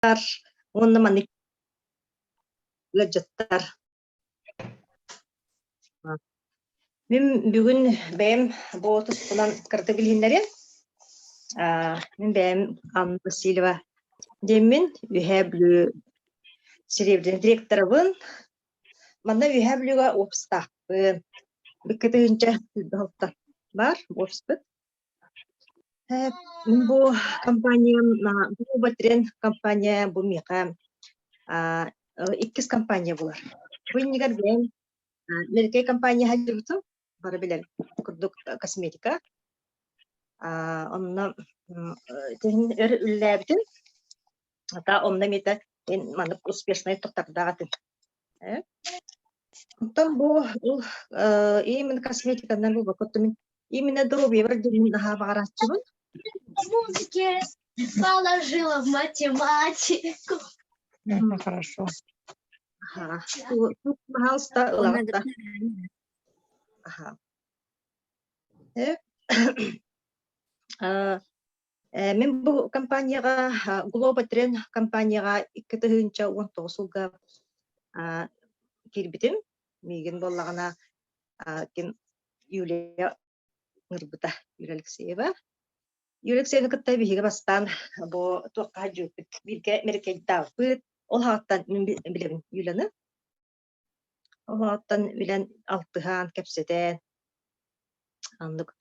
Уонна маннык ыалдьыттар. Мин бүгүн бэйэм бу туспунан кырдык билиһиннэриэм. Мин бэйэм Анна Васильева диэммин, Үөһээ Бүлүү Серебряный директорабын. Манна Үөһээ Бүлүүгэ офистаахпын. Икки тыһыынча сүүрбэ баар офиспыт. Мин бу компаниям, бу Батрен компания бу миэхэ иккис компания буолар. Бу иннигэр бэйэм Мелкэй компания сылдьыбытым, бары билэр курдук косметика. Онно тиһин өр үлэлээбитим. Ата онно эмиэ маннык успешнай туттардаах этим. Оттон бу ол именно косметиканан буолбакка мин именно доруобуйабар диэн наһаа баҕарааччыбын. Музыке положила в математику. Ну, хорошо. Аха. Пожалуйста, ылаҕыт да. Аха. Мин бу компанияҕа Globotrend компанияҕа 2019 сылга киирбитим. Миигин буоллаҕына ким Юлия ыҥырбыта, Юлия Алексеева. Юлия Алексеевна кытта биһиги бастаан бу туохха сылдьыбыппыт, бииргэ мерекейдаабыппыт. Ол ааттан мин билэбин Юляны. Ол ааттан билэн алтыһан, кэпсэтэн оннук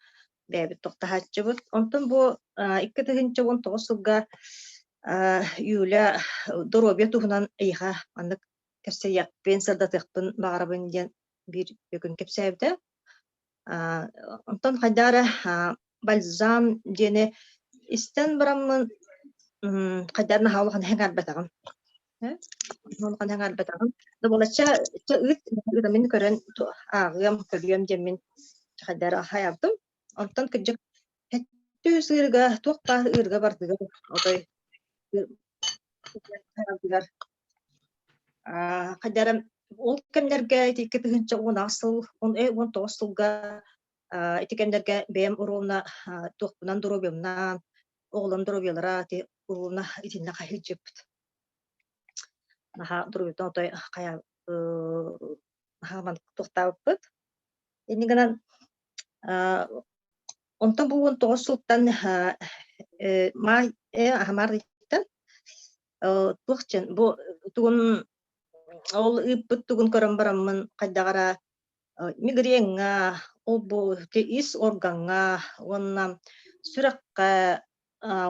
бэйэбит тохтоһооччубут. Онтон бу 2019 сылга Юля доруобуйа туһунан эйиэхэ маннык кэпсэйиэхпин, сырдатыахпын баҕарабын диэн биир бүгүн кэпсээбитэ. Онтон хайдах эрэ бальзам диэни истэн бараммын хайдах наһаа улахан сэҥээрбэтэҕим. Улахан сэҥээрбэтэҕим. Да буолачча ыыт мин көрөн ааҕыам, көрүөм диэммин хайдах эрэ хайаабытым. Онтон кырдьык сэттэ ыырга туох баар ыырга бардыгар отой хайдах эрэ ол кэмнэргэ ити 2010 сыл, 19 сылга ити кэмнэргэ бэйэм уруумна туохпунан доруобуйамнаан, оҕолорум доруобуйалара ити уруумна итиннэ хаһыйдьыппыт. Наһаа доруобуйтан отой хайа наһаа маннык туохтаабыппыт. Инньэ гынан онтон бу 19 сылтан маай аһамаар ыйыттан туох диэн бу тугун ол ыыппыт тугун көрөн бараммын хайдах эрэ мигреҥҥа, ол-бу ис органҥа уонна сүрэххэ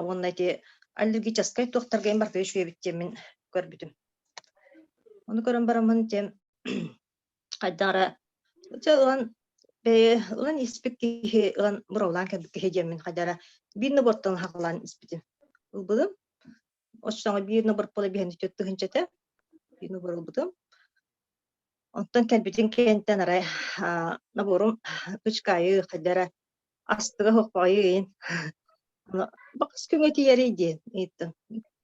уонна ити аллергическай туохтарга эн барытыгар үчүгэйбит диэммин көрбүтүм. Ону көрөн бараммын диэн хайдах эрэ дьэ ылан бэйэ ылан испит киһи ылан бураулаан кэлбит киһи диэммин хайдах эрэ биир набортан хаҕылаан испитим. Ылбытым. Оччоҕо биир набор буола биһэн 4 тыһыынча этэ. Биир набор ылбытым. Онтон кэлбитин кэнниттэн арай наборум кычкаайы хайда эрэ астыга суохпаҕайыын бакыс күҥҥэ тиийэрий диэн ыйыттым.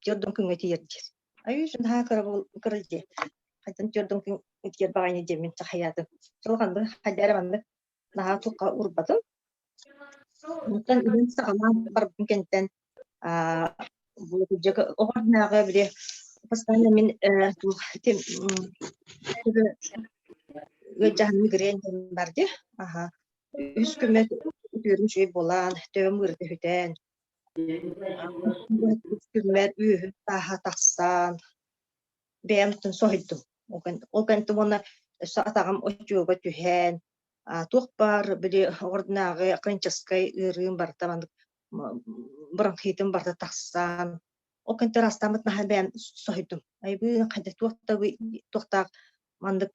Түөрт күҥҥэ тиийэр диир. Айыы наһаа кыра кыра дии. Хайдан түөрт күн тиийэр баҕайыны диэммин сахайаатым. Чолҕаннык хайда эрэ маннык наһаа туохха урбатым. Онтон илин саҕалаан барбытым кэнниттэн оҕо били постоянно мин туох ыалдьаһан мигрень диэн бар дии. Аха. Үс күммэт үтүөрүм үчүгэй буолан, төбөм ыарыыта сүтэн, үс күммэр үөһүм тааһа тахсан, бэйэм соһуйдум. Ол кэнниттэн уонна өссө атаҕым отчуога түһэн, туох баар били ордунааҕы клиническай ыарыым барыта маннык бронхитым барыта тахсан, ол кэнниттэн ырастааммыт наһаа бэйэм соһуйдум. Айбыын хайда туох да туохтаах маннык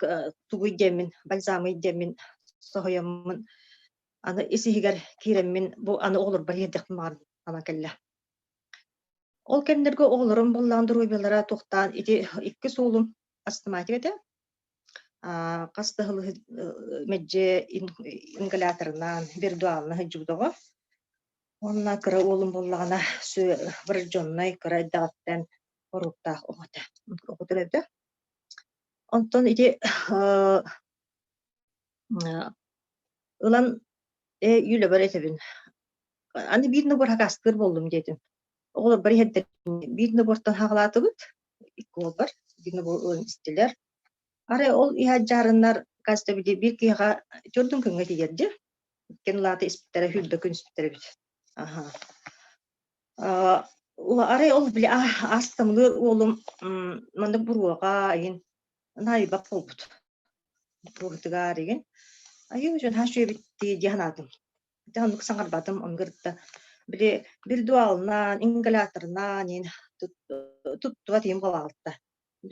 тугуй диэммин, бальзамый диэммин соһуйаммын аны ис-иһигэр киирэммин бу аны оҕолорбор иһэрдэхпин баҕар ана кэллэ. Ол кэмнэргэ оҕолорум буоллаҕын доруобуйалара туохтаан ити икки суолум астматик этэ. Хас да сыл мэлдьи ингаляторынан, виртуалынан сылдьыбыт оҕо. Уонна кыра уолум буоллаҕына врожденнай кыра эрдэҕиттэн хоруоптаах оҕо этэ. Оҕо төрөөбүтэ. Онтон ити ылан ээ үлэбэр этэбин. Аны биир набор хакастыыр буоллум диэтим. Оҕолор бары иһэрдэр биир набортан хаҕалаатыбыт, икки уолбар биир набор ылан истилэр. Арай ол иһэ дьаарыннар кажется били биир киһиэхэ төрдүн күҥҥэ тиийэр дии. Иккиэн улаата испиттэрэ, сүүрбэ күн испиттэр эбит. Аха. Арай ол били аас-тамылыыр уолум маннык буруоҕа игин наайбат буолбут. Буруотугаар игин. Айыы дьон хааш үөбүттии дии санаатым. Дьэ оннук саҥарбатым, оннук ырытта. Били бирдуалынан, ингаляторынан иин туттубат иһин буолаалта.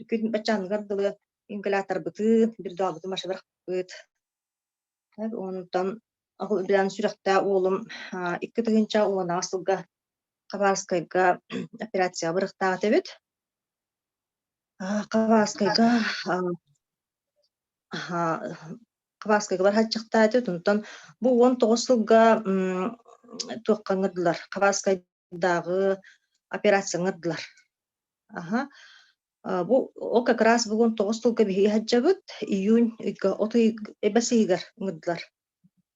Күн баччааныгар дылы ингаляторбытын, бирдуалбытын машинабыт Онтон билэн сүрэхтээх уолум 2010 сылга Хабаровскайга операция бырахтаабыт эбит. Хабаровскайга Хабаровскайга барһаччахтааты. Онтон бу 19 сылга туохха ыҥырдылар? Хабаровскайдааҕы операция ыҥырдылар. Аха. Бу ол как раз бүгүн 9 сылга биһиги сылдьабыт. Июнь ыйга от ый бэс ыйыгар ыҥырдылар.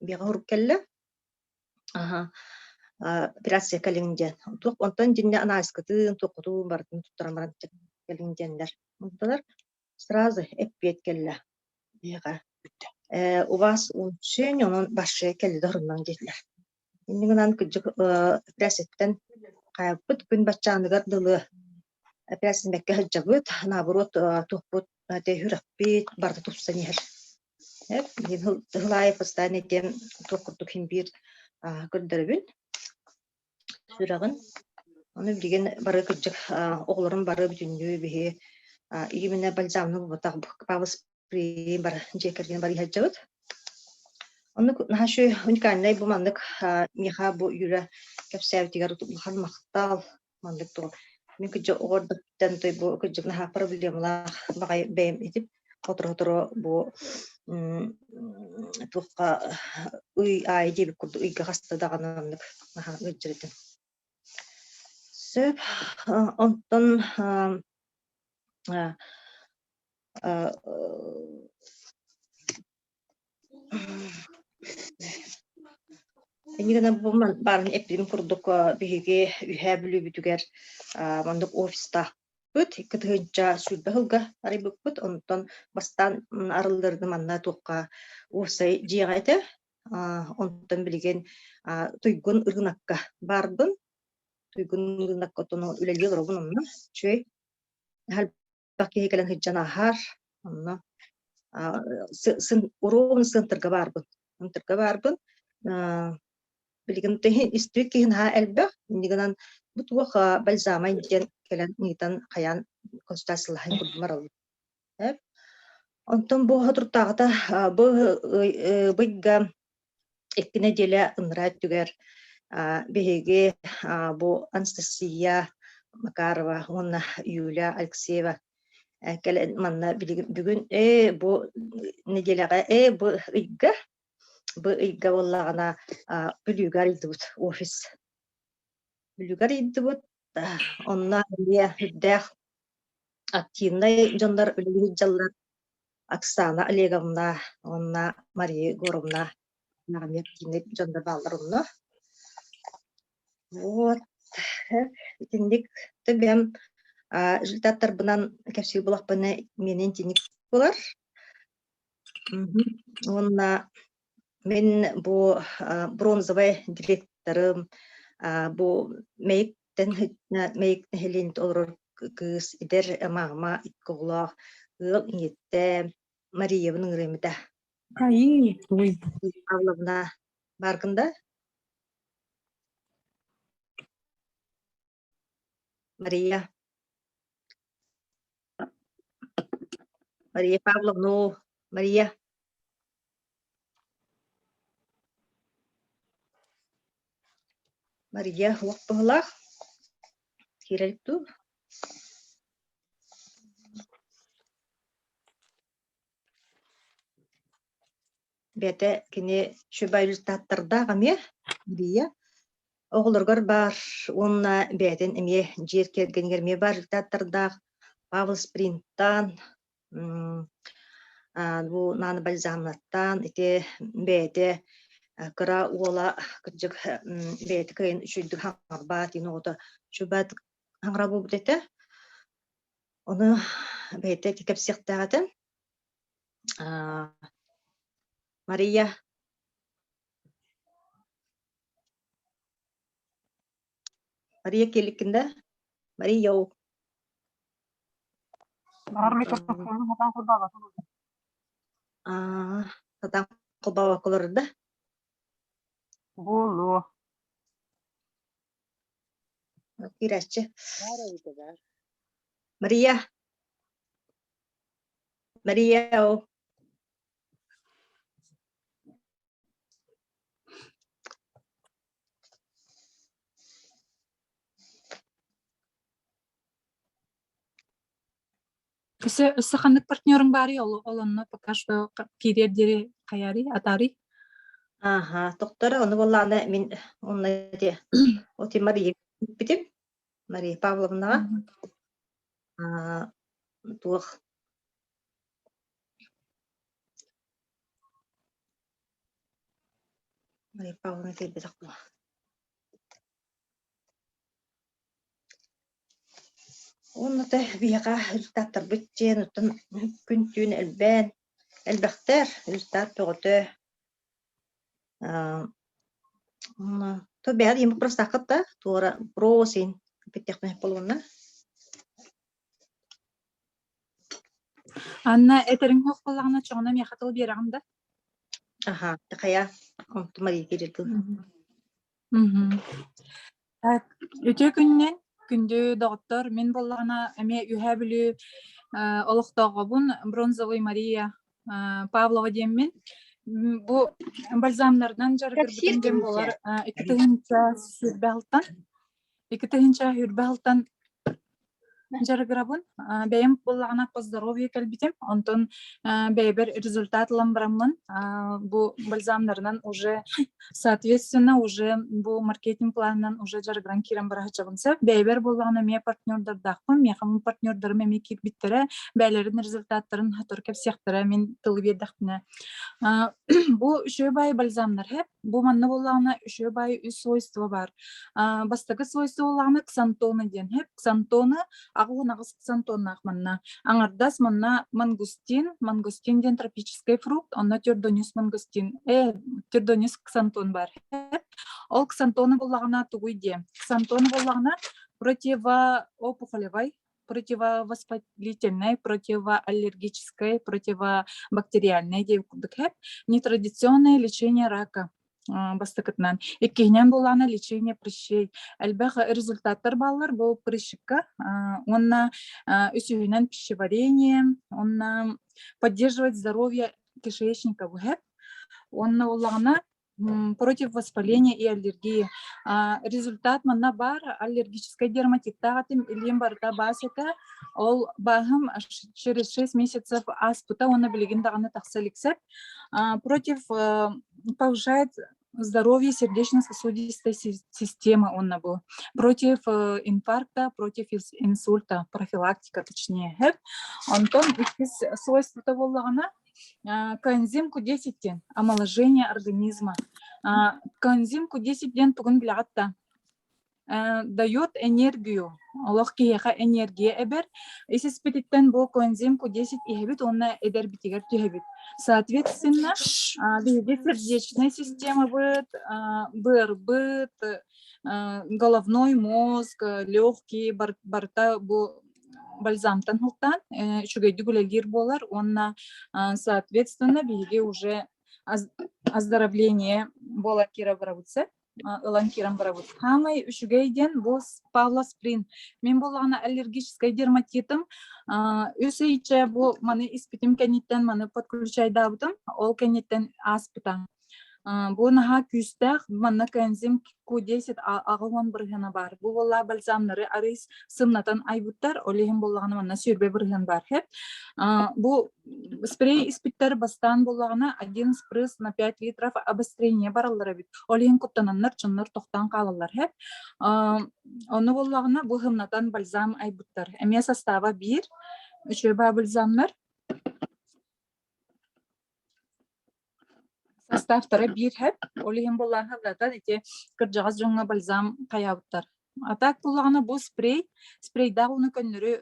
Биэҕэ урук кэллэ. Аха. Операция кэлиҥ диэн. Туох онтон дьиннэ анализкытын, туоххутун барытын туттаран баран кэлиҥ диэннэр ыҥырдылар. Сразу эппиэт кэллэ биһиэхэ. Э, у вас улучшение, онон большие кэллэ да оруннаҥ диэтилэр. Инньэ гынан кырдьык операцияттан хайаппыт күн баччааныгар дылы операцияны бэккэ сылдьабыт, наоборот туохпут сүрэхпит барыта тупсан иһэр. Тыһылаайы постоянно диэн туох курдук иһин биир көрдөрөбүн сүрэҕин. Ону билигин бары кырдьык оҕолорум бары бүтүннүү биһи именно бальзамны булбатах Павловс бар дьиэ кэргэн барыы сылдьабыт. Оннук наһаа үчүгэй уникальнай бу маннык миэхэ бу Юля кэпсээбитигэр улахан махтал маннык туох мин кыдьык оҕордуттан той бу кыдьык наһаа проблемалаах баҕайы бэйэм итип сотору-сотору бу туохха ый аайы диэбит курдук ыйга хаста даҕаны оннук наһаа ыалдьар этим. Сөп онтон Инньэ гынан бу баарын эппитим курдук биһиги Үһээ Бүлүүбүтүгэр маннык офистаахпыт 2 тыһыынча 20 сылга арыйбыппыт. Онтон бастаан арылларда манна туохха уопсай дьиэҕэ этэ. Онтон билигин Туйгун ырыынакка баарбын. Туйгун ырыынакка оттон үлэлии олоробун онно. Үчүгэй. Элбэх киһи кэлэн сылдьан ааһар. Онно ровно центрга баарбын. Центрга баарбын. Билигин истибит киһи наһаа элбэх. Инньэ гынан бу туох бальзамай диэн кэлэн ыйытан хайаан консультациялаһан курдук бараллар. Онтон бу соторутааҕыта бу быйга икки нэдиэлэ ыныраа өттүгэр биһиги бу Анастасия Макарова уонна Юля Алексеева кэлэн манна билигин бүгүн ээ бу нэдиэлэҕэ ээ бу ыйга бу ыйга буоллаҕына Бүлүүгэ арыйдыбыт офис Бүлүүгэ арыйдыбыт онно эмиэ үрдээх активнай дьоннор үлэлии сылдьаллар Оксана Олеговна уонна Мария Егоровна эмиэ активнай дьоннор бааллар онно. Вот итинник бэйэм результаттарбынан кэпсиир буоллахпына миэнэ итинник буолар. Уонна мин бу бронзовай директорым бу Мэйиктэн Мэйик нэһилиэнньэтэ олорор кыыс эдэр маама икки оҕолоох ыал ийэтэ Мариябын ыҥырыам этэ. Айыы, ой. Павловна бааргын да? Мария. Мария Павловна, Мария. Мария уох быһылаах. Киирэр дуу? Бэйэтэ кини үчүгэй результаттардаах эмиэ Мария. Оҕолоругар баар уонна бэйэтин эмиэ дьиэ кэргэнигэр эмиэ баар результаттардаах Павел Спринтан бу Нана Бальзамнаттан ити бэйэтэ кыра уола кырдьык бэйэтэ кыайан үчүгэйдик хаҥарбат иин оҕото. Чубат хаҥара буолбут этэ. Ону бэйэтэ кэпсиэхтээх этэ. Мария Мария киэликкин да? Мария оу. Баҕар микрофону сатаан холбооботум. Аа, сатаан холбообокко олорор да? Буолуо. Киирээччи. Баар эбитэ баар. Мария. Мария оу. Өссө өссө ханнык партнерыҥ баарый ол ол онно пока что киириэр диэри хайаарый атаарый? Ааха, тохтор ону буоллаҕына мин онно ити оти Мария күүппүтүм Мария Павловнаҕа аа туох Мария Павловна кэлбэтэх буолла. Уонна да биһиэхэ результаттарбыт диэн оттон күн-түүн элбээн элбэхтэр результат бөҕөтө. Аа то бэйэ ийэм боппуруостааххыт да туора бросин эппиттэхпинэ буолуонна. Анна этэриҥ суох буоллаҕына чоҕуна миэхэ тыл биэрэҕин да? Аха, хайа, онтум Мария киирэр Мгм. Так, үтүө күнүнэн, күндү доҕоттор, мин буоллаҕына эмиэ Үөһээ Бүлүү олохтооҕобун, Бронзовый Мария Павлова диэммин. Бу бальзамнарынан Кэпсиир дьарыгырбытым диэн кимий буолар 2020 сылтан 2020 сылтан Дьарыгырабын. Бэйэм буоллаҕына по здоровью кэлбитим. Онтон бэйэбэр результат ылан бараммын, бу бальзамнарынан уже соответственно уже бу маркетинг планынан уже дьарыгыран киирэн бараһыччабын сөп. Бэйэбэр буоллаҕына эмиэ партнердардаахпын. Миэхэ партнердарым эмиэ киирбиттэрэ, бэйэлэрин результаттарын сотору кэпсиэхтэрэ мин тылы биэрдэхпинэ. Бу үчүгэй баайы бальзамнар һэп. Бу манна буоллаҕына үчүгэй баайы үс свойство баар. Бастакы свойство буоллаҕына ксантоны диэн һэп. Ксантоны 88 ксантоннаах манна. Аҥардас манна мангустин, мангустин диэн тропический фрукт, онно тердонис мангустин, тердонис ксантон бар. Ол ксантоны буоллаҕына тугуй диэ? Ксантоны буоллаҕына противоопухолевай противовоспалительнай, противоаллергическай, противобактериальнай диэн курдук һэп. Нетрадиционное лечение рака бастакытынан. Иккиһинэн буолаана лечение прыщей. Элбэх результаттар бааллар бу прыщикка. Уонна үсүһүнэн пищеварение, уонна поддерживать здоровье кишечника бу һэп. Уонна буоллаҕына против воспаления и аллергии. Результат манна баар аллергическай дерматиттаах этим илиим барыта баас этэ. Ол бааһым через 6 месяцев ааспыта уонна билигин даҕаны тахса иликсэп. Против повышает здоровье сердечно-сосудистой системы онно бу. Против инфаркта, против инсульта, профилактика точнее. Онтон иккис свойствота буоллаҕына Коэнзим Q10 диэн омоложение организма. Коэнзим Q10 диэн тугун билэҕит да? Дает энергию. Олох киһиэхэ энергия эбэр. Ис испититтэн бу коэнзим Q10 иһэбит уонна эдэрбитигэр түһэбит. Соответственно, биһиги сердечная системабыт, быарбыт, головной мозг, легкие барыта бу бальзамтан һылтаан үчүгэйдик үлэлиир буолар уонна соответственно биһиги уже оздоровление буолар киирэ барабыт ылан киирэн барабыт. Хаамай үчүгэй диэн бу Павлосприн. Мин буоллаҕына аллергическай дерматитым үс ыйча бу маны испитим кэнниттэн маны подключайдаабытым ол кэнниттэн ааспыта. Бу наһаа күүстээх, манна коэнзим Q10 аҕыс бырыһыана баар. Бу буоллаа бальзамнары арыый сымнатан айбыттар, ол иһин буоллаҕына манна 20 бырыһыан баар һэп. Бу спрей испиттэр бастаан буоллаҕына один спрыз на 5 литров обострение бараллар эбит. Ол иһин куттананнар дьоннор тохтоон хаалаллар һэп. Ону буоллаҕына бу сымнатан бальзам айбыттар. Эмиэ состава биир, үчүгэй бальзамнар. Составтара биир һэп, ол иһин буоллаҕына ити кырдьаҕас дьоҥҥо бальзам хайаабыттар. А так буоллаҕына бу спрей, спрейдаах ууну көннөрү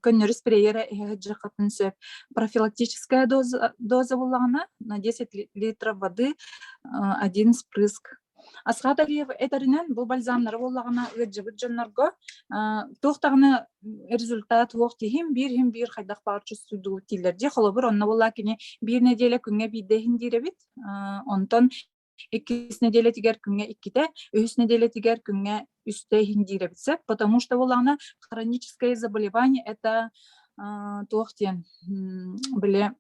көннөрү спрейи эрэ иһэ сылдьыаххытын сөп. Профилактическая доза буоллаҕына на 10 литров воды один спрыск. Асхат Алиев этэринэн, бу бальзамнары буоллаҕына ыалдьыбыт дьоннорго туох даҕаны результат суох тиһим, биир иһин биир хайдах баар чувствуйдуу дииллэр дии. Холобур, онно буоллаа кини биир нэдиэлэ күҥҥэ биирдэ иһин диир эбит. Онтон иккис нэдиэлэтигэр күҥҥэ иккитэ, үһүс нэдиэлэтигэр күҥҥэ үстэ иһин диир эбит сөп. Потому что буоллаҕына хроническое заболевание это туох диэн били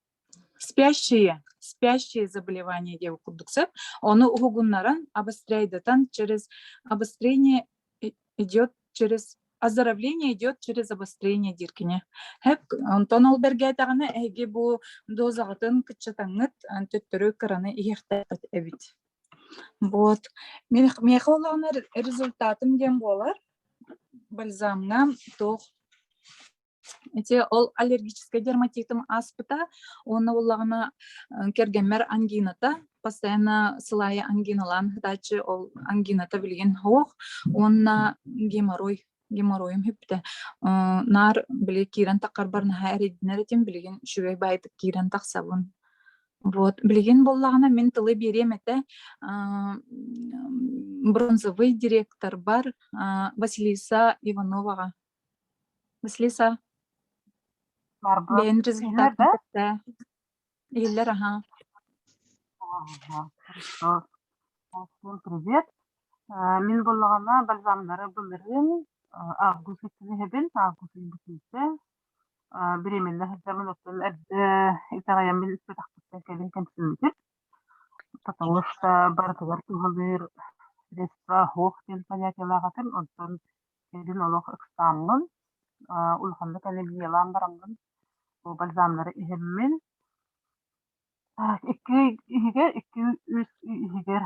спящие заболевания диэн курдук сөп. Ону уһугуннаран обостряйдатан через обострение идет через оздоровление идет через обострение диир кини. Хэп онтон ол бэргээтэҕинэ эһиги бу дозаҕытын кыччатаҥҥыт төттөрү кыраны иһиэхтээххит эбит. Вот. Миэхэ олоҕуна результатым диэн буолар. Бальзамҥа туох ити ол аллергическай дерматитым ааспыта уонна буоллаҕына кэргэммэр ангината постоянно сылайа ангиналаан сытааччы ол ангината билигин суох уонна геморрой геморройум сүппүтэ наар били киирэн таххарбар наһаа эрэйдэнэр этим билигин үчүгэй баайдык киирэн тахсабын. Вот билигин буоллаҕына мин тылы биэриэм этэ бронзовый директорбар Василиса Ивановаҕа. Василиса, Барбыт бэйэн иһиллэр результатын да? кэпсээ. Иһиллэр аһаа. Ага, хорошо. Всем привет. Мин буллаҕына бальзамнары былырыын август иһэбин, август бүтүүтэ. Беременна сылдьаммын оттон эрдэ итэҕэйэммин испэтэхпиттэн кэлин кэмсиммитим. Потому что барытыгар туһалыыр средства суох диэн понятиелаах этим. Онтон Кэлин олох ыксааммын, улаханнык аллергиялаан бараммын, бу бальзамнары иһэммин, икки иһигэр, икки-үс иһигэр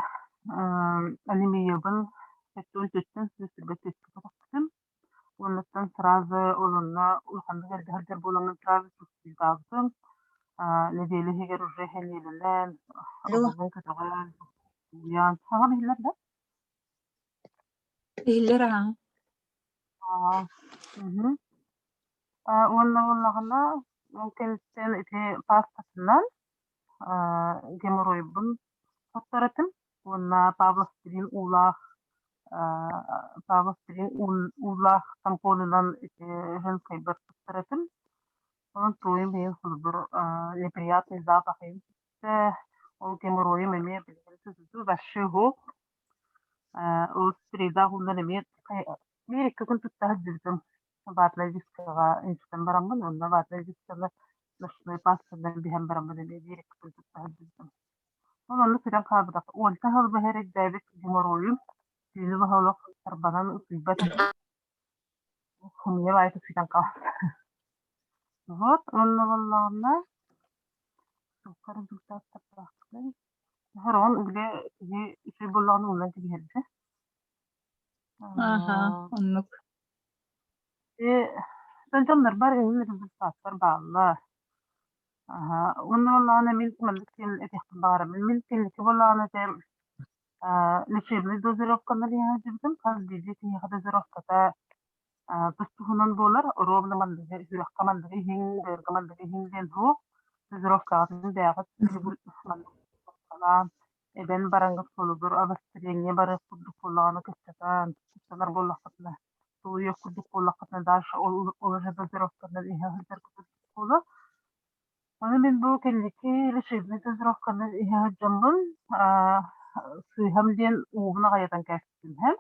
анемиябын 74-тэн 125 тахсыбытым. Уоннаттан сразу олонно улаханнык эрдэ сылдьар буоламмын сразу чувствуйдаабытым. Нэдиэлэ иһигэр уже сэниэлэнэн, Алло. оҕобун көтөҕөн, утуйан. Саҥа иһиллэр да? Иһиллэр аһаа. Аа, мгм. Уонна буоллаҕына, ол кэнниттэн ити паастатынан геморройбун хотторотум уонна Павловскрин уулаах Павловскрин уулаах тампонунан ити женскайбар туттар этим. Онон туойум иһин холобур неприятный запах иһин түстэ. Ол геморройум эмиэ билигин сытыы вообще суох. Ол стрейдаах уунан эмиэ биир икки күн тутта сылдьыбытым. Ватнай дискаҕа инстэн бараммын, онно ватнай дисканы ночной пастанан биһэн бараммын эмиэ биир икки күн тутта сылдьыбытым. Ол онно сүтэн хаалбатах. Уонча сыл быһа эрэйдээбит геморройум түүнү быһа олох тарбанан утуйбат этим. Хомуйа баайытык сүтэн хаалбыта. Вот, уонна буоллаҕына, туохха результаттардаахпыный? Хороҕон үлэ киһи үчүгэй буоллаҕына уунан кэбиһэргэ. Аха, оннук. Дьоннорбор эҥин результаттар бааллар. Аһа, уонна буоллаҕына мин маннык диэн этиэхпин баҕарабын. Мин кэнники буоллаҕына этэ лечебный дозировканы иһэ сылдьыбытым. Хас биирдии киһиэхэ дозировката тус туһунан буолар. Ровно манныгы сүрэххэ манныгы иһиҥ, быарга манныгы иһиҥ диэн суох. Дозировкаҕытын бэйэҕит маннык эбэн бараҥҥыт холобур обострение барыах курдук буоллаҕына кыччатан, куттанар буоллаххытына, тулуйуох курдук буоллаххытына дальше ол ол уже дозировканан иһэ сылдьар курдук буолуо. Ону мин бу кэнники лечебный дозировканы иһэ сылдьаммын сыыһам диэн уубун аҕыйатан кээспитим иһэн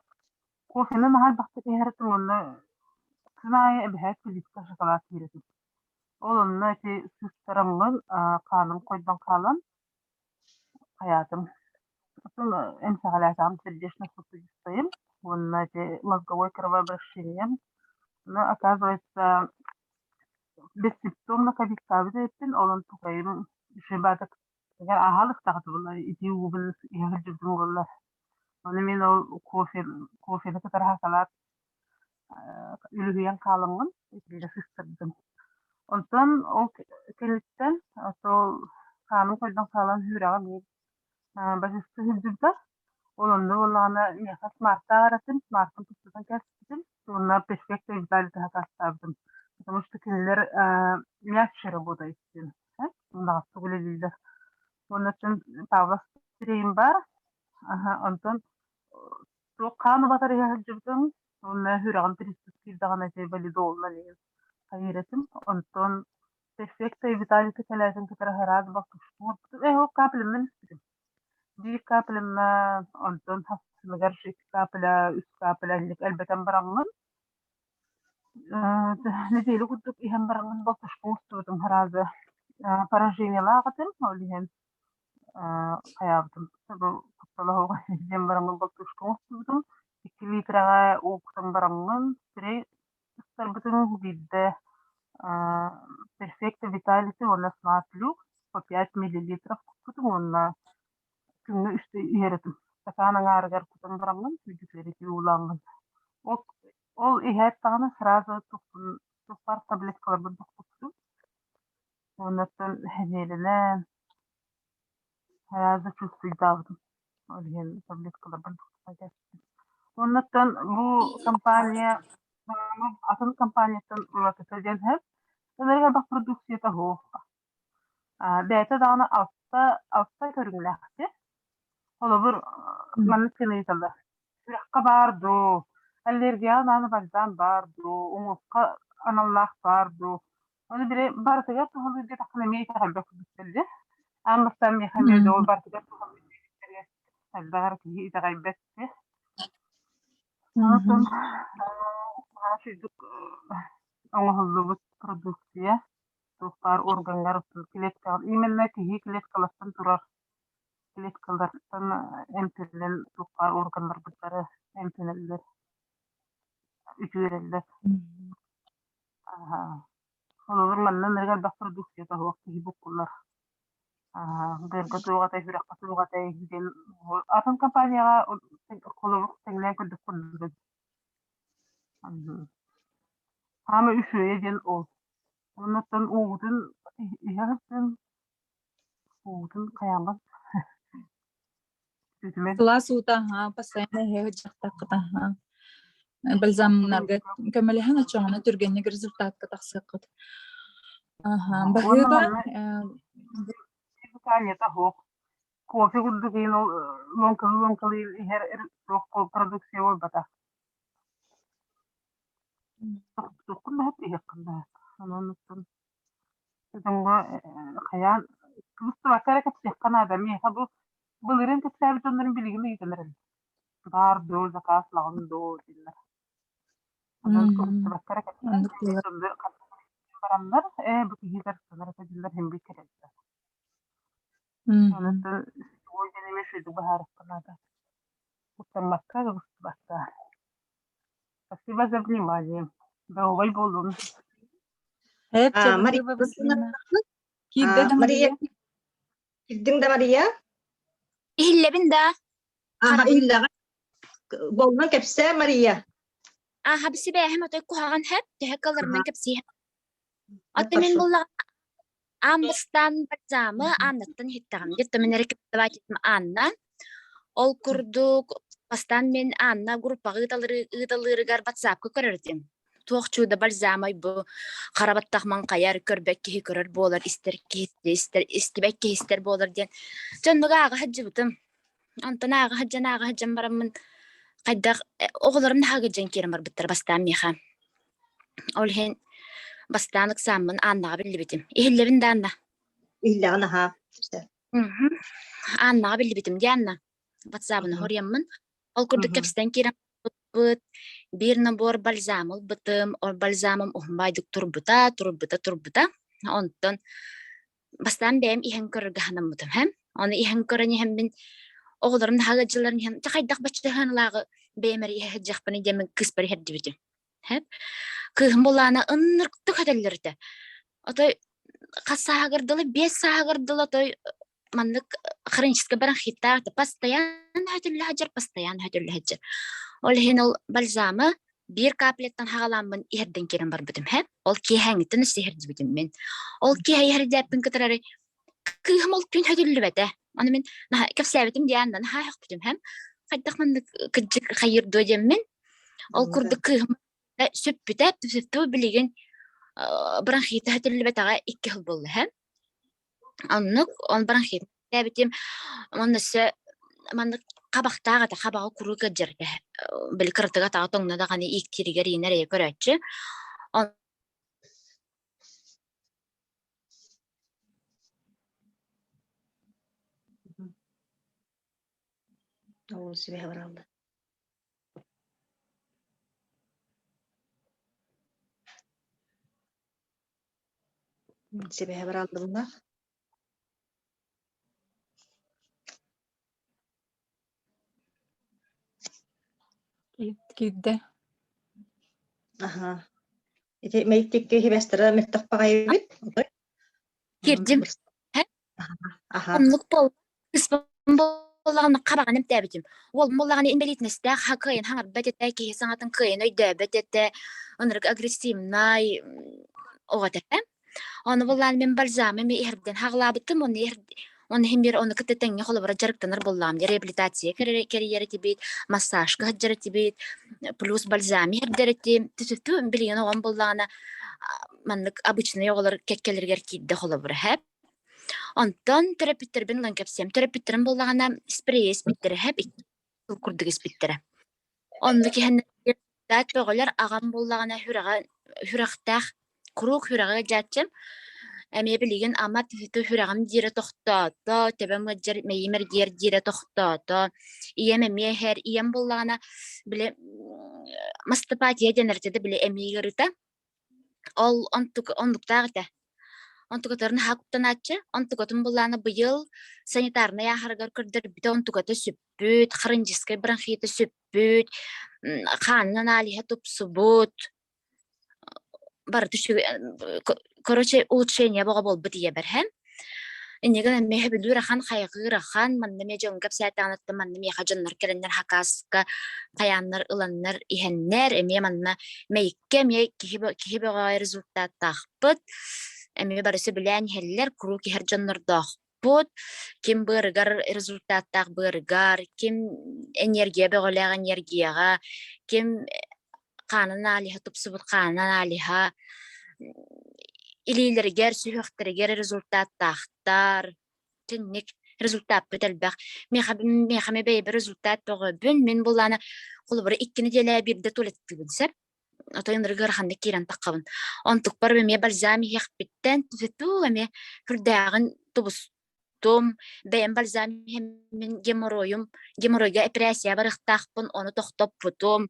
кофены наһаа элбэхтик иһэр этим уонна күн аайы эбэһээт плитка шоколад сиир этим. Ол онно ити сыыстараммын хааным хойдон хаалан хайаатым. Оттон эмсэҕэлээтэҕим сердечно-сосудистайым уонна ити мозговой кровообращением. Но оказывается бессимптомно ковидтаабыт эбиппин, ол онтукайым үчүгэй аһаалыктаҕа буолла итии уубун иһэ сылдьыбытым буолла. Ону мин ол кофе кофены кытары хасалаат үлүһүйэн хааламмын итиннэ сыстардым. Онтон ол кэнниттэн ол хааным хойдон хаалан сүрэҕим басыста сылдьыбыта. Ол онно буоллаҕына миэхэ смартаах эрэ этим, смартым тупсутан кэлбит. Кинилэр мягче работают диэн мунаҕастык үлэлииллэр. Уонна Павлов сирэйим баар. Аһа, онтон туох хаан убатар иһэ сылдьыбытым уонна сүрэҕим приступ киирдэҕинэ ити валидолунан иһин хайыыр этим. Онтон перфекта Виталика кэлээтин кытары араас балтыспыт э ол капелиннан испитим. Биир капелинна онтон хасыныгар икки капля, үс капля инник элбэтэн бараммын Нэдиэлэ курдук иһэн бараммын болтушка устубутум сразу поражениелаах этим, ол иһин хайаабытым куттала суох диэн бараммын болтушка устубутум. Икки литрэҕэ уукутан бараммын сирэй ыстарбытым биирдэ Perfecto Vitality уонна Smart Lux по 5 миллилитров куппутум уонна Күҥҥэ үстэ иһэр этим. Стакан аҥаарыгар кутан бараммын, күндүтүөрүтүү уулааммын. Ол, ол иһээт даҕаны сразу туппун, туппар таблеткаларбын тохтоппутум. Уоннаттан нэдиэлэнэн сразу чувствуйдаабытым. Ол иһин таблеткаларбын тохтоппутум. Уоннаттан бу компания атын компанияттан уратыта диэн иһэр. Ынырык элбэх продукцията суох. Бэйэтэ даҕаны алта көрүҥнээхтэр. Холобур, маннык гына ыйыталлар: "Сүрэххэ баар дуу, аллергияҕа даҕаны бальзам баар дуу, уҥуохха аналлаах баар дуу?" Ону били барытыгар туһалыыр диэтэххинэ эмиэ итэҕэйбэт курдуктар дии. Аан бастаан миэхэ эмиэ дьол барытыгар туһалыыр диэбиттэригэр элбэх эрэ киһи итэҕэйбэт дии. Онтон наһаа үчүгдүк оҥоһуллубут продукция. Туох баар органнар клеткалар именно киһи клеткалартан турар клеткалартан эмтэнэн туох баар органнарбыт бары эмтэнэллэр, үтүөрэллэр. Аһаа. Холобур, манна ынырык элбэх продукцията суох киһи буккуллар. Аа, быарга туох этэй, сүрэххэ туох этэй диэн атын компанияҕа холобур тэҥнээн көрдөххө оннук. Хаама үчүгэйэ диэн ол. Оннуттан уугутун иһэ сыттын, уутун хайааммат үтүмэн Сылаас уута аһаа, постоянно иһэ сылдьахтаххыт аһаа. Бальзамнарга көмөлөһөн оччоҕуна түргэнник результатка тахсыаххыт. Аһаа, Уонна баһыыба манна питаниета суох. Кофе курдук иһин ол лоҥкалыы-лоҥкалыы иһэр туох продукция буолбатах. Тохтуоххун да сөп, иһиэххин да сөп. Онон оттон дьоҥҥо хайаан кыбыстыбакка эрэ кэпсиэххэ наада. Миэхэ бу былырыын кэпсээбит дьоннорум билигин ыйытан эрэллэр. Баар дуо, заказ ылаҕын дуо дииллэр. Онон кыбыстыбакка эрэ кэпсээн оннук буолар. дьоннор бараннар, ээ бу киһи дьарыктанар этэ дииллэр иһин биир кэлэллэр. Онон сетевой диэн эмиэ үчүгэйдик быһаарыахха наада. Куттаммакка, кыбыстыбакка. Спасибо за внимание. Здоровай буолун. Эп, А, Мария, Спасибо, Василина. Киирдэ А, да Мария, Мария? киирдиҥ да Мария? Иһиллэбин да. Аха, иһиллэҕин. Буоллун кэпсээ, Мария. Аха, сибээһим отой куһаҕан хэп, төһө кыларынан кэпсиэһим. Аты мин буллаҕына аан бастаан бальзамы Аннаттан иһиттэҕим. Где-то мин рекомендователем Анна. Ол курдук бастаан мин Анна группаҕа ыыталыырыгар ватсапка көрөр этим. Туох чудо бальзамай бу хара баттах маҥхайар, көрбөт киһи көрөр буолар, истэр киһи истэр, истибэт киһи истэр буолар диэн дьоннуга ааҕа сылдьыбытым. Онтон ааҕа сылдьан ааҕа сылдьан бараммын хайдах оҕолорум наһаа дьэн киирэн барбыттар бастаан миэхэ. Ол иһин бастаан ыксааммын Аннаҕа биллибитим. Иһиллэбин да Анна? Иһиллэҕин аһаа. Мгм. Аннаҕа биллибитим дии Анна. Ватсабын хоруйаммын. Ол курдук кэпсэтэн киирэн барбыппыт. Биир набор бальзам ылбытым. Ол бальзамым уһун баайдык турбута, турбута, турбута. Онтон бастаан бэйэм иһэн көрөргө санаммытым һэм. Ону иһэн көрөн иһэммин оҕолорум наһаа ыалдьалларын иһэн, дьэ хайдах бачча ыһан бэйэм эрэ иһэ сылдьыахпыный диэммин кыыспар иһэрдибитим. Һэп. Кыыһым булаана ыннырыктык өтөллөр этэ. Отой хас сааһыгар дылы, 5 сааһыгар дылы отой маннык хроническай бронхиттаах этэ. Постоянно өтөллө сылдьар, постоянно өтөллө сылдьар. Ол иһин ол бальзамы биир каплеттан хаҕаламмын иһэрдэн киирэн барбытым һэп. Ол киэһээҥҥиттэн өссө иһэрдибитим мин. Ол киэһэ иһэрдээппин кытары кыыһым ол күн хөтүллүбэтэ. Аны мин наһаа кэпсээбитим диэн наһаа хөхпүтүм һэм. Хайдах маннык кырдьык хайыыр дуо диэммин. Ол курдук кыыһым сүппүтэ, сүппүт билигин Бронхита этиллибэтэҕэ 2 сыл буолла һэ. Оннук, он бронхит тээбитим уонна өссө маннык хабахтаах этэ, хабаҕы куруук ыалдьар этэ. Били кыратыга атаҕа тоҥно даҕаны ииктииригэр иинэр эйэ көрөөччү. Ол сибэһэ бараллар. Сибэһэ бараллыбынах. Киирдэ. Аха. Ити мэйиктикки хибэстэрэ мөлтөх баҕайыбыт. Киирдим. Аха. Оннук буол кыыспын буоллаҕына хабаҕын эмтээбитим. Уолум буоллаҕына инбэлиитинэстээх кыайан хаҥарбат этэ, киһи саҥатын кыайан өйдөөбөт этэ, ынырык агрессивнай оҕо этэ. Ону буоллаан мин бальзамы эмиэ иһэрдэн хаҕылаабытым, ону ону иһин биир ону кытта тэҥҥэ холобура дьарыктанар буоллаҕым. Реабилитация кэрийэр этибит, массажка сылдьар этибит, плюс бальзам иһэрдэр этим. Түтүтү билигин оҕом буоллаҕына маннык обычный оҕолор кэккэлэригэр киирдэ холобура һэп. Онтон төрөппүттэрбин ылан кэпсиэм. Төрөппүттэрим буоллаҕына спрей испиттэрэ һэп, 2 сыл курдук испиттэрэ. Оннук иһэн бөҕөлөр аҕам буоллаҕына сүрэҕэ сүрэхтээх, куруук сүрэҕэ ыалдьааччы. Эмиэ билигин ама сүрэҕим диирэ тохтоото, төбөм ыалдьар, мэйиим эргийэр диирэ тохтоото. Ийэм эмиэ иһэр, ийэм буоллаҕына били мастопатия диэн эрдэ да били эмиий ыарыыта. Ол онтук оннуктаах этэ. Онтукатарын наһаа куттанааччы. Онтукатын былаана быйыл санитарнай ааһарыгар көрдөрбүтэ онтуката сүппүт, хроническай бронхита сүппүт, хаанын аналиһа тупсубут. Барыта үчүгэй короче улучшение бөҕө буолбут ийэбэр һэ. Инньэ гынан эмиэ сөбүлүүр ахан, хайҕыыр ахан, манна эмиэ дьоҥҥо кэпсээтэҕиниттэн манна миэхэ дьоннор кэлэннэр хакаска хайааннар ыланнар иһэннэр, эмиэ манна мэйиккэ эмиэ киһи киһи бөҕө результаттаахпыт, эмиэ бары сөбүлээн иһэллэр, куруук иһэр дьоннордоохпут, ким быарыгар результаттаах быарыгар, ким энергия бөҕөлөөх энергияҕа, ким хаанын аналиһа тупсубут хаанын аналиһа илиилэригэр, сүһүөхтэригэр результаттаахтар. Түннүк результаппыт элбэх. Миэхэ миэхэ эмиэ бэйэбэр результат бөҕөбүн. Мин буллаана холобура 2 нэдиэлэ биирдэ туалеттыыбын сөп. Отой ынырык ыараханнык киирэн таххабын. Онтукпар эмиэ бальзам иһиэхпиттэн туу эмиэ хүрдээҕин тубус Том, бэйэм бальзам иһэммин геморройум, геморройга эпэрээссийэ барыахтаахпын, ону тохтоппутум.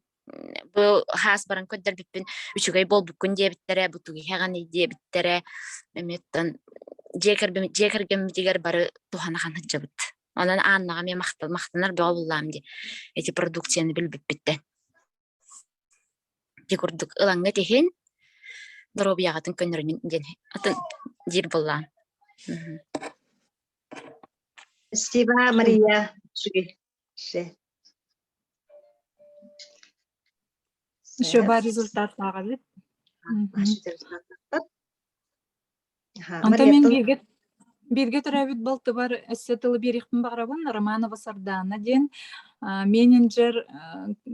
Бу хаас баран көрдөрбүппүн үчүгэй буолбуккун диэбиттэрэ, бу тугу иһэҕиний диэбиттэрэ. Эмиэттэн дьиэ кэргэммит дьиэ кэргэммитигэр бары туһана сылдьабыт. Онон Аннаҕа эмиэ махтал махтанар бөҕө буллаам дии ити продукцияны билбиппиттэн. Ити курдук ылаҥҥыт иһин доруобуйаҕытын көннөрүнүн диэн атын диир буоллаҕым. Спасибо, Мария. Үчүгэй. Еще бар результаттааҕабыт. Онтон мин бииргэ бииргэ төрөөбүт балтыбар өссө тылы биэриэхпин баҕарабын. Романова Сардана диэн менеджер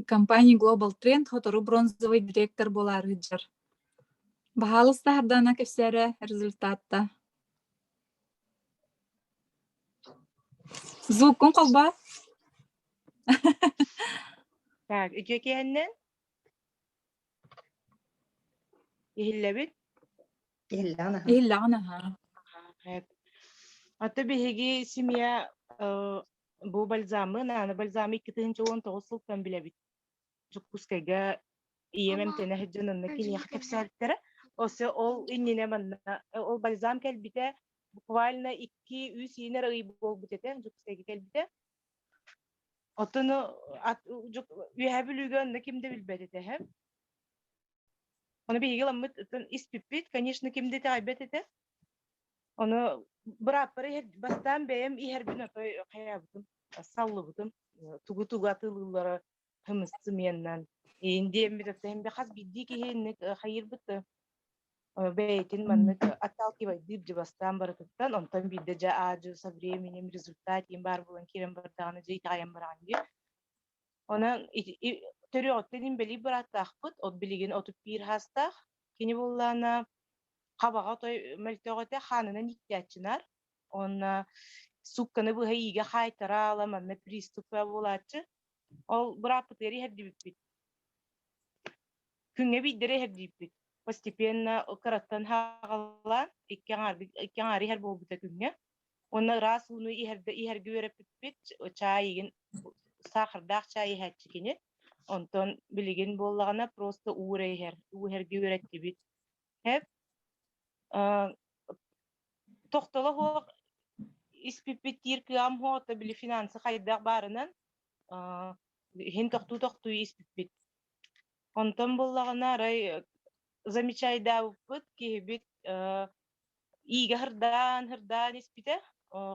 компании Global Trend сотору бронзовый директор буолаары сылдьар. Баһаалыста Сардана кэпсээрэ результатта. Звуккун холбоо. Так, үтүө киэһэннэн иһиллэбит. Иһиллэҕин аһа. Иһиллэҕин аһа. Аты биһиги семья бу бальзамы, нааны бальзамы 2019 сылтан билэбит. Дьокуускайга ийэм эмтэнэ сылдьан онно киниэхэ кэпсээбиттэрэ. Осе ол иннинэ манна ол бальзам кэлбитэ буквально 2-3 иинэр ый буолбут этэ Дьокуускайга кэлбитэ. Оттон Үөһээ Бүлүүгэ онно ким да билбэт этэ һэ. Ону биһиги ыламмыт испиппит, конечно, ким да итэҕэйбэт этэ. Ону бырааппар иһэр бастаан бэйэм иһэрбин отой хайаабытым, саллыбытым. Тугу-тугу атыылыыллара хымыс сымыйаннан. Иин диэммит оттон хас биирдии киһи инник хайыырбыт бэйэтин маннык отталкивайдыыр дьэ бастаан барытыттан, онтон биирдэ дьэ аа-дьуо со временем результат диэн баар буолан киирэн бардаҕына дьэ итэҕэйэн бараҕын дии. Онон төрүөҕүттэн инбэлиит бырааттаахпыт, от билигин 31 саастаах. Кини буоллаҕына Хабаҕа отой мөлтөх этэ, хаанынан ииттээччинар. Уонна суукканы быһа иигэ хаайтара ала манна приступ буолааччы. Ол бырааппытыгар иһэрдибиппит. Күҥҥэ биирдэрэ иһэрдииппит. Постепенно кыраттан хаҕалаан икки аҥаар икки аҥаар иһэр буолбута күҥҥэ. Уонна ыраас ууну иһэрдэ иһэргэ үөрэппиппит. Чаай игин саахардаах чаай иһээччи кини. Онтон билигин буоллаҕына просто уу эрэ иһэр. Уу иһэргэ үөрэттибит. Һэп тохтоло суох испиппит диир кыам һуох, били финансы хайдах баарынан иһин тохтуу-тохтуу испиппит. Онтон буоллаҕына арай замечайдаабыппыт киһибит иигэ һырдаан-һырдаан испитэ,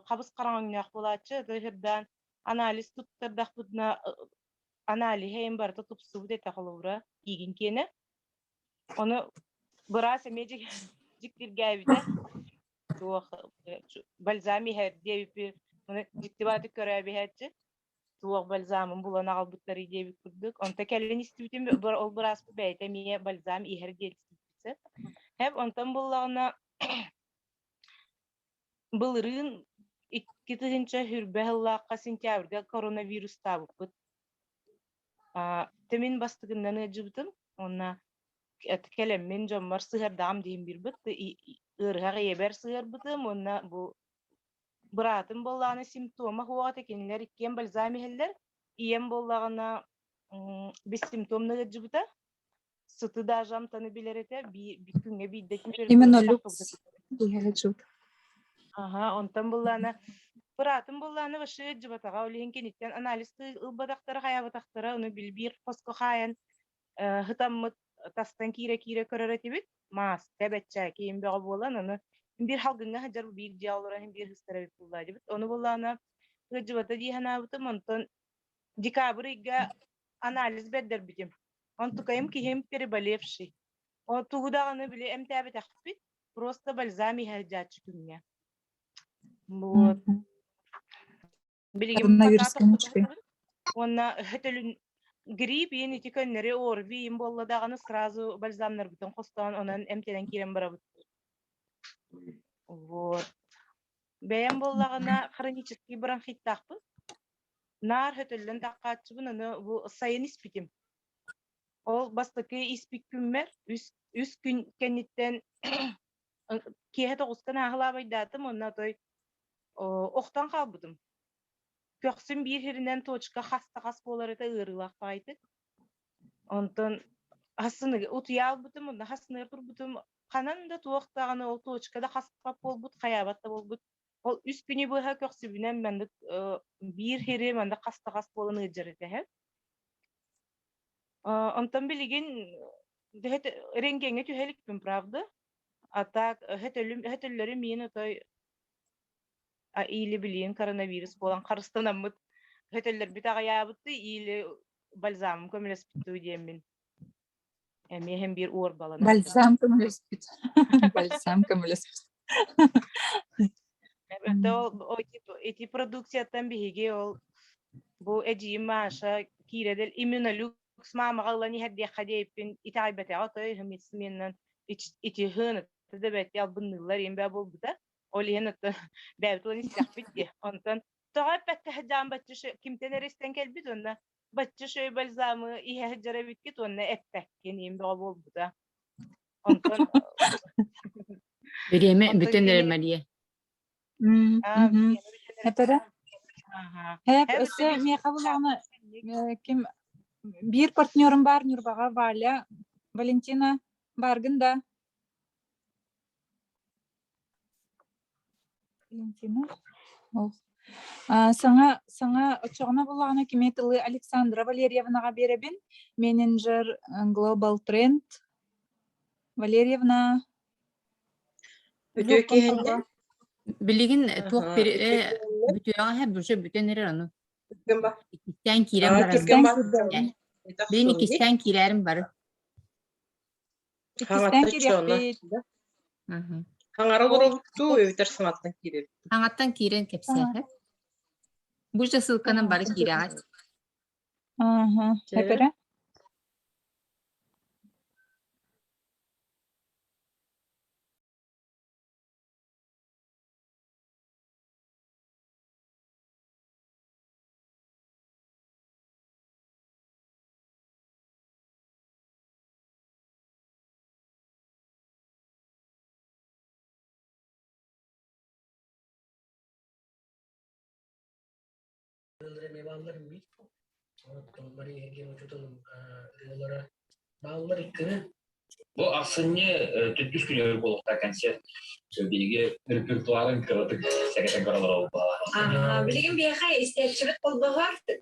хабыс хараҥа өҥнөөх буолааччы, һырдаан анализ туттардахпытына аналиһа эм барыта тупсубут этэ холобура иигин киэнэ. Ону быраас эмиэ дьиктиргээбитэ. Туох бальзам иһэр диэбиппин, ону дьиктибаатык көрөөбүһээччи. Туох бальзамын булан аҕалбыттарый диэбит курдук. Онто кэлин истибитим, ол бырааспыт бэйэтэ эмиэ бальзам иһэр диэн истибитэ. Хэп онтон буллаҕына былырыын 2020 сыллаахха сентябрьга коронавирустаабыппыт. Тимин бастыгынан ыалдьыбытым уонна кэлэммин дьоммор сыһыардаҕым диэн биэрбит. Ыарыһах ийэбэр сыһыарбытым уонна бу быраатым буоллаҕына симптома суох этэ, кинилэр иккиэн бальзам иһэллэр. Ийэм буоллаҕына бессимптомно ыалдьыбыта. Сыты даже амтаны билэр этэ, күҥҥэ биирдэ Именно люкс иһэлэчут. Аха, онтон буллаана быраатым буллаана вообще ыалдьыбатаҕа, ол иһин киниттэн анализ ылбатахтара, хайаабатахтара, ону били биир хоско хаайан һытаммыт тастан киирэ-киирэ көрөр этибит. Мааска, бэччээки иһин бөҕө буолан, аны биир халгыҥҥа сылдьар биир дьиэ олорон иһин биир сыстар эбит буоллаа дибит. Ону буллаана ыалдьыбата дии санаабытым, онтон декабрь ыйга анализ бэрдэрбитим. Онтукайым киһим переболевший. О, тугу даҕаны били эмтээбэтэхпит, просто бальзам иһэ күҥҥэ. Вот. Билигин пока тохтотон уонна өтөлүн грипп иин ити көннөрү ОРВИ иин буолла даҕаны сразу бальзамнарбытын хостоон онон эмтэнэн киирэн барабыт. Вот. Бэйэм буоллаҕына хронический бронхиттаахпын. Наар хөтөллөн таххааччыбын, аны бу сайын испитим. Ол бастакы испит күммэр үс, үс күн кэнниттэн киэһэ тоҕустан ааһылаабайдаатым уонна отой охтон хаалбытым. Көхсүм биир сиринэн точка хас-та хас буолар этэ ыарыылаах баҕайытык. Онтон хассыныгы утуйа албытым, онно хассыныгар турбутум ханан да туох даҕаны ол точка да хаспат буолбут, хайаабат да буолбут. Ол үс күнү быһа көхсүбүнэн маннык биир сири маннык хас-та хас буолан ыалдьар этэ. Онтон билигин рентгеҥҥэ түһэ иликпин, правда? А так өһөтөллөрүм миин отой или билигин коронавирус буолан харыстанаммыт өһөтөллөрбүт аҕыйаабытты или бальзамым көмөлөспүттүү диэммин эмиэ иһин биир уорбаланар. Бальзам көмөлөспүт. Бальзам көмөлөспүт. Это ол ити продукцияттан биһиги ол бу эдьиийим Маша киирэдэл иммунолюкс маамаҕа ылан иһэрдиэххэ диэбиппин итэҕэйбэтэҕэ отой сменнан ити хыын да бэти албынныыллар иэн бээ буолбута. Ол иһин оттон бэйэбит ылан истэхпит дии. Онтон тоҕо эппэккэ сылдьаан бачча кимтэн эрэ истэн кэлбит уонна бачча шөй бальзамы иһэ сылдьар эбиккит уонна эппэккин иэн бөҕө буолбута. Онтон Бириэмэ бүтэн эрэр Мария. Эпэрэ? Эп өссө миэхэ булаҕына ким биир партнерум баар Ньурбаҕа Валя Валентина бааргын да? Валентина. Саҥа саҥа оччоҕуна буллаҕына кими тылы Александра Валерьевнаҕа биэрэбин. Менеджер Global Trend. Валерьевна. Үтүө киһиннэ. Билигин туох бүтүөҕэ һэ уже бүтэн эрэр ону. Иккистээн киирэн барар. Билигин иккистээн киирээрим бары. Иккистээн киириэхпит. Хаҥара олоробуттуу эбэтэр саҥаттан киирэбит. Хаҥаттан киирэн кэпсээтэ. Бу же ссылканан бары киирэҕит. Ага, эпэрэ? ырыалар эмиэ бааллар мит. Оттон Мария Егорьевна учууталым ырыалара бааллар иккини. Бу ахсынньы төрдүс күнүгэр буолуохтаах концерт биһиги репертуарын кыратык сэгэтэн көрө олоробут. Билигин биһиэхэ истээччибит холбоһор.